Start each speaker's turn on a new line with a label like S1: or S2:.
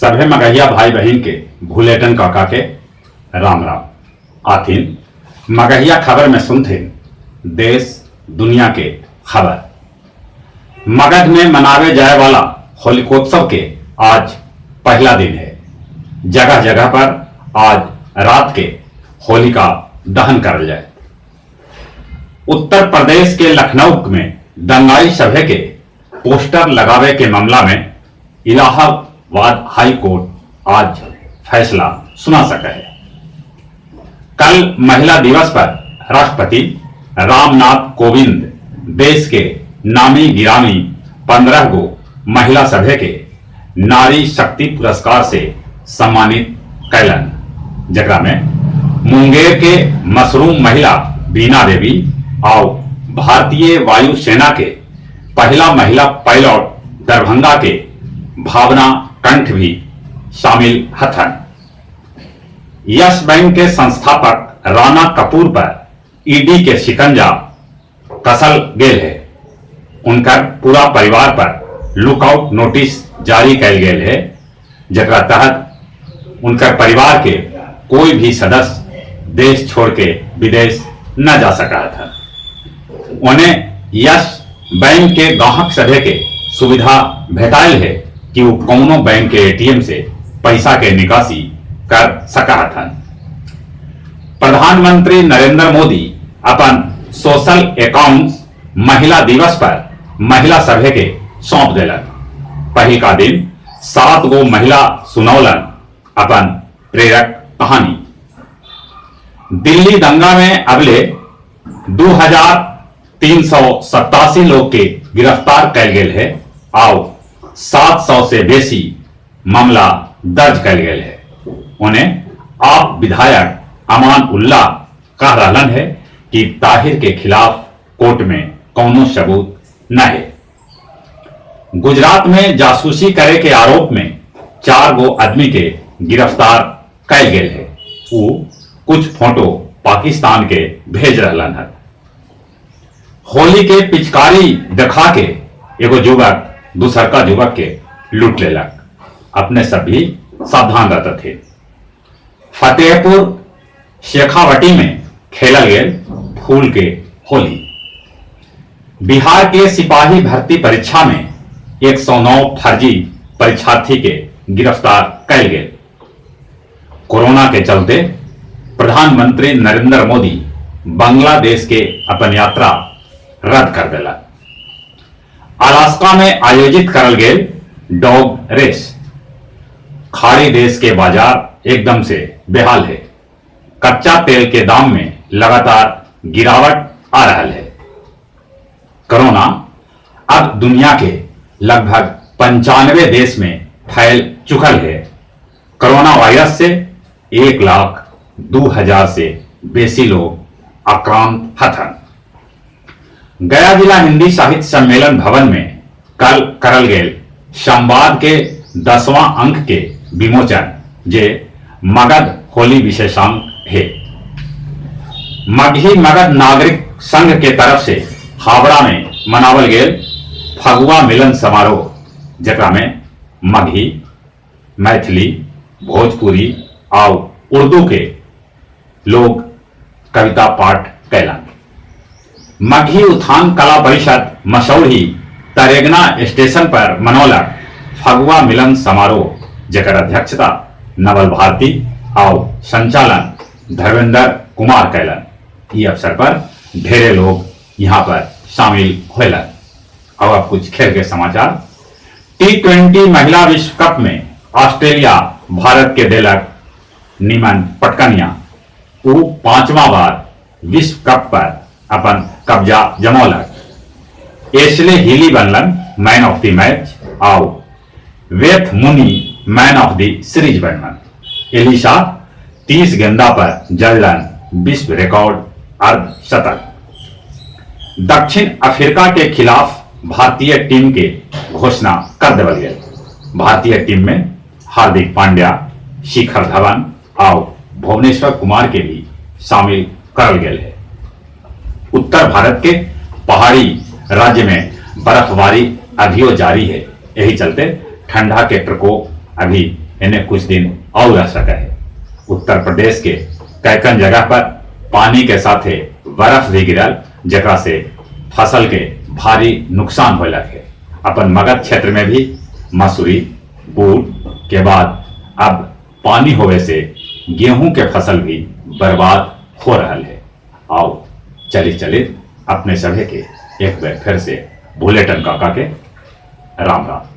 S1: सभे मगहिया भाई बहिन के भुलेटन काका के राम राम। आथिन मगहिया खबर में सुनथिन देश दुनिया के खबर। मगध में मनावे जाए वाला होलिकोत्सव के आज पहला दिन है। जगह जगह पर आज रात के होलिका दहन करल जाए। उत्तर प्रदेश के लखनऊ में दंगाई सभे के पोस्टर लगावे के मामला में इलाहाबाद हाई कोर्ट आज फैसला सुना सके है। कल महिला दिवस पर राष्ट्रपति रामनाथ कोविंद देश के नामी गिरामी 15 गो महिला सभे के नारी शक्ति पुरस्कार से सम्मानित कैलन, जकरा में मुंगेर के मशरूम महिला बीना देवी और भारतीय वायुसेना के पहला महिला पायलट दरभंगा के भावना कंठ भी शामिल हथन। यस बैंक के संस्थापक राणा कपूर पर ईडी के शिकंजा कसल गेल है। उनकर पूरा परिवार पर लुकआउट नोटिस जारी कैल गेल है, जकरा तहत उनकर परिवार के कोई भी सदस्य देश छोड़ के विदेश न जा सका था। उन्हें यस बैंक के ग्राहक सभे के सुविधा भेटाइल है कि वो कौनो बैंक के एटीएम से पैसा के निकासी कर सका था। प्रधानमंत्री नरेंद्र मोदी अपन सोशल अकाउंट्स महिला दिवस पर महिला सभे के सौंप देलन। पहिल का दिन 7 गो महिला सुनौलन अपन प्रेरक कहानी। दिल्ली दंगा में अगले 2387 लोग के गिरफ्तार कैल गेल है और 700 से बेसी मामला दर्ज कैल गेल है। उन्हें आप विधायक अमान उल्ला कह रहलन है कि ताहिर के खिलाफ कोर्ट में कौनो सबूत न है। गुजरात में जासूसी करे के आरोप में 4 गो आदमी के गिरफ्तार कैल गेल है। वो कुछ फोटो पाकिस्तान के भेज रहलन है। होली के पिचकारी दिखा के एगो युवक दूसरका युवक के लूट लेलक। अपने सब भी सावधान रहते थे। फतेहपुर शेखावटी में खेलल गेल फूल के होली। बिहार के सिपाही भर्ती परीक्षा में 109 फर्जी परीक्षार्थी के गिरफ्तार कैल गेल। कोरोना के चलते प्रधानमंत्री नरेंद्र मोदी बांग्लादेश के अपन यात्रा रद्द कर देला। अलास्का में आयोजित करल गेल डॉग रेस। खाड़ी देश के बाजार एकदम से बेहाल है। कच्चा तेल के दाम में लगातार गिरावट आ रहा है। कोरोना अब दुनिया के लगभग 95 देश में फैल चुकल है। कोरोना वायरस से 1,02,000 से बेसी लोग आक्रांत हथन। गया जिला हिंदी साहित्य सम्मेलन भवन में कल करल गेल संवाद के 10वां अंक के विमोचन, जे मगध होली विशेषांक है। मगही मगध नागरिक संघ के तरफ से हावड़ा में मनावल गेल फगुआ मिलन समारोह, जकरा में मगही, मैथिली, भोजपुरी और उर्दू के लोग कविता पाठ कैलन। मगही उत्थान कला परिषद मसौढ़ी तरेगना स्टेशन पर मनौलक फगुआ मिलन समारोह, जकर अध्यक्षता नवल भारती और संचालन धर्मेंद्र कुमार कैलन। ई अवसर पर ढेरे लोग यहाँ पर शामिल होलन। और अब कुछ खेल के समाचार। T20 महिला विश्व कप में ऑस्ट्रेलिया भारत के देलक निमन पटकनिया। ऊ 5वां बार विश्व कप पर अपन कब्जा जमौलक। एशले हीली बनलन मैन ऑफ the match और Beth Mooney man of the series बनलन। एलिशा 30 गेंदा पर जड़लन विश्व रिकॉर्ड अर्धशतक। दक्षिण अफ्रीका के खिलाफ भारतीय टीम के घोषणा कर देवल गेल। भारतीय टीम में हार्दिक पांड्या, शिखर धवन और भुवनेश्वर कुमार के भी शामिल करल गेल है। उत्तर भारत के पहाड़ी राज्य में बर्फबारी अभियो जारी है। यही चलते ठंडा के प्रकोप अभी एने कुछ दिन और रह सके है। उत्तर प्रदेश के कैकन जगह पर पानी के साथे बर्फ भी गिरल, जेकरा से फसल के भारी नुकसान होलक है। अपन मगध क्षेत्र में भी मसूरी बूट के बाद अब पानी होवे से गेहूं के फसल भी बर्बाद हो रहा है। आओ चली चली अपने सभी के एक बार फिर से भुलेटन काका के राम राम।